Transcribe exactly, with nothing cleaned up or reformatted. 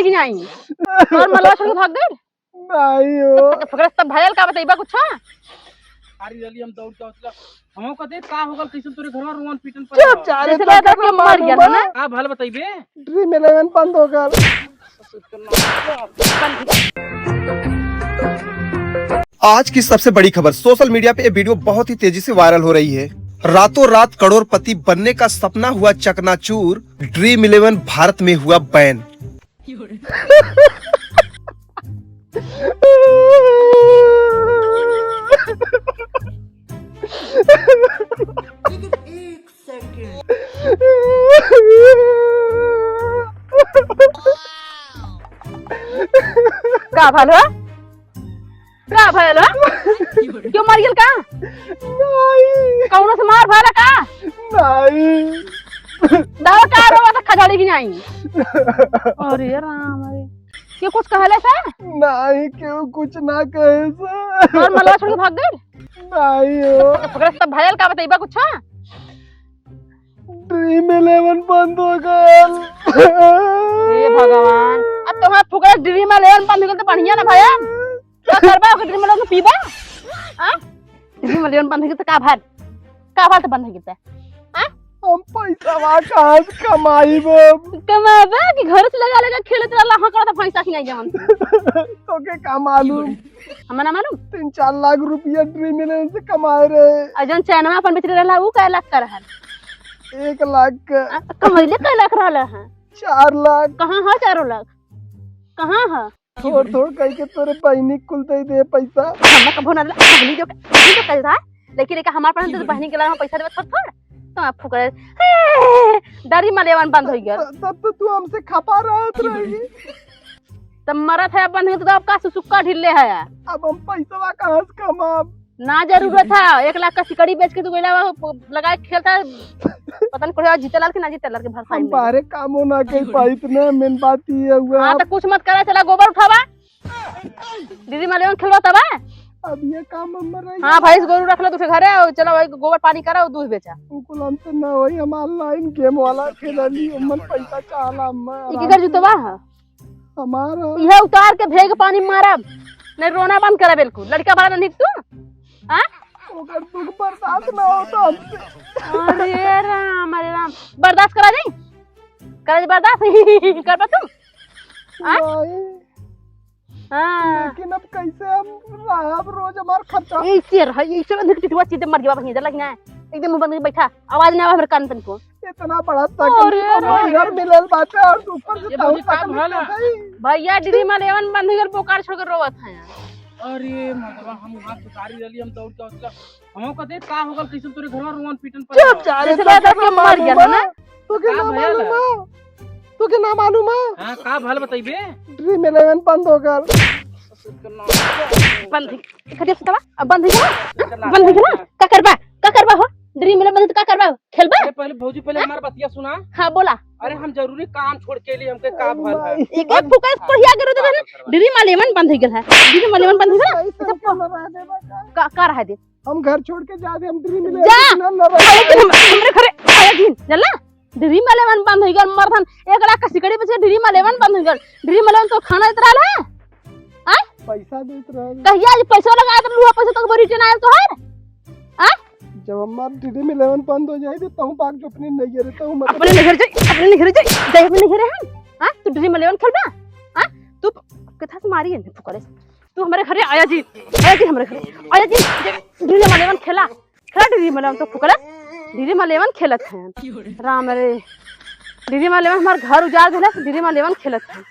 कि नहीं? तोर मलवा छोड़ के भाग गइल? नहीं हो। तो फकरा सब भयल का बतइबा कुछ? अरे रली हम दौड़ के हौसला। हमहू का देख का हो गल, कैसे तोरे घरवा रोवन पीटन पर चुप, जा रे, जैसे तो बात है कि मर गया ना। का भल बतइबे? Dream Eleven बंद हो गल। आज की सबसे बड़ी खबर, सोशल मीडिया पे ये वीडियो बहुत ही तेजी से वायरल हो रही है। रातों रात करोड़पति बनने का सपना हुआ चकनाचूर, ड्रीम इलेवन भारत में हुआ बैन। का भल हो? का भल हो? क्यों मर गेल का? नहीं। कौनो से मार भला का? नहीं। दादा का रोवा था खजाड़ी भी नहीं। अरे राम रे। क्यों कुछ कहले से? नहीं, क्यों कुछ ना कहे से। और मलवा छोड़ के भाग गइल? नहीं हो। तो फकरा सब भयल का बतइबा कुछ? Dream Eleven बंद हो गल। हे भगवान, अब तोहार फुकरा Dream Eleven बंद हो गल तो बढ़िया ना भया। का करबा ओके Dream Eleven पीबा? हाँ? Dream Eleven बंद हो गल तो का भर? का भर तो बंद हो गल तो? हाँ? हम पैसा कहाँ से कमाई बा? कमाबा कि घर से लगा लगा खेलत रहला, हाँ करत पैसा कि नहीं जवन। तोके का मालूम? हमें ना मालूम। तीन चार लाख रुपया Dream Eleven से कमाए रहे। आ जौन चैनवा अपन बेच रहला, ऊ कै लाख का रहल? एक लाख का। आ, कमैले कै लाख रहला है? चार लाख। कहाँ है चारों लाख? कहाँ है? थोड़ थोड़ करके तोरे बहिनी कुल दे दे पैसा। हमरा कभो ना रहला, बहिनी जो, बहिनी जो कह रहा, लेकिन एक हमार पास तो बहिनी के ला हम पैसा देवे थोड़ थोड़। तो आप फुकरे, हे, Dream Eleven बंद हो गया। तब तो तू हमसे खपा रहत रही। तब मरत है बंद हो गया, तो अब का सुसुक्का ढिल्ले है यार। अब हम पैसवा कहाँ से कमाब? ना जरूरत है, एक लाख का सिकड़ी बेच के तू गइला, वो लगा के खेलता है, पता नहीं कोई जीते लाल के ना जीते लाल के भरसाई हम में। बाहरे कामो ना कर पाइत ना, मेन बात ये हुआ। हाँ, तो कुछ मत करा, चला गोबर उठावा, Dream Eleven खेलवा तबा। अब ये काम हम रह हाँ, भैंस गोरू रख लो दूसरे घरे, और चला वही गोबर पानी करा और दूध बेचा। उ कुल हमसे ना होई, हम online game वाला खेला ली, मन पैसा चाहला, हम इनके घर जुतवा है। हमारा। इहे उतार के भेग पानी मारब, नहीं रोना बंद करे बिल्कुल। लड़का बड़ा नहीं तू, हाँ? ओकर दुख बर्दाश्त ना होता हमसे। अरे राम, अरे राम, बर्दाश्त करा दे, करा दे बर्दाश्त। करबा तू? हाँ? नहीं। हाँ। लेकिन अब कैसे हम रहब, रोज हमार खर्चा। ऐसे रह, ऐसे बंद के टिटुआ चीते मर गया, वहीं लग ना। एकदम मुंह बंद के बैठा, आवाज ना आवे हमरे कान तन को। इतना बड़ा अरे तकलीफ हमारे यार। घर मिलल बाटे और ऊपर से ये ताऊ भौजी का तकलीफ भला? दे दई। भैया, Dream Eleven बंद हो गल, बोकार छोड़ के रोवत है। अरे मर्दवा, हम वहाँ सुतारी रहली, हम दौड़ के हौसला, हम का देख का हो गल, कैसे तोरे घरवा रोवन पीटन पर चुप जा रे, जैसे तोके बात है ना कि मर मालूम गया है? ना? तोके का ना भला? मालूम है? तोके ना मालूम है? हाँ, का भल बतइबे? Dream Eleven बंद हो गल। बंद हो गल। खटिया से उठवा। अब बंद हो गल? बंद हो गल? का करबा? का करबा हो? Dream Eleven बंद हो तो का करबा? खेलबा? अरे पहले भौजी, पहले हाँ? हमार बतिया सुना। हाँ, बोला। अरे हम जरूरी काम छोड़ के लिए हमके का भल है? एक एक फुका कोढ़िया के रोते रहना। Dream Eleven बंद हो गल है। Dream Eleven बंद हो गल है। का, का रहा दे? हम घर छोड़ के जाते, हम Dream Eleven जा। ना, ना रहे। आया दिन हम-, हमरे घरे आया दिन, जानला? Dream Eleven बंद हो गल, मर्दन एक लाख का सिकड़ी बेच के Dream Eleven बंद हो गल। Dream Eleven तो खाना देत रहल है। आय? पैसा देत रहल। कहिया आज पैसा लगा देत लुहा पैसा तो return आयल तोहार? आय? जब हमार Dream Eleven बंद हो जाए तो तहूँ भाग जो अपने नैहरे, तहूँ मत अपने नैहर जाई, अपने नैहर जाई, जाई अपने नैहरे हम। हाँ? तू Dream Eleven खेलबा? हाँ? तू कथा से मारी है, फुकरे। तू हमरे घरे आया जी, आया जी हमरे घरे, आया जी, Dream Eleven खेला, खेला Dream Eleven तो फुकलस, Dream Eleven खेलत हैं। राम रे, Dream Eleven हमार घर उजाड़ देलस, Dream Eleven खेलत हैं।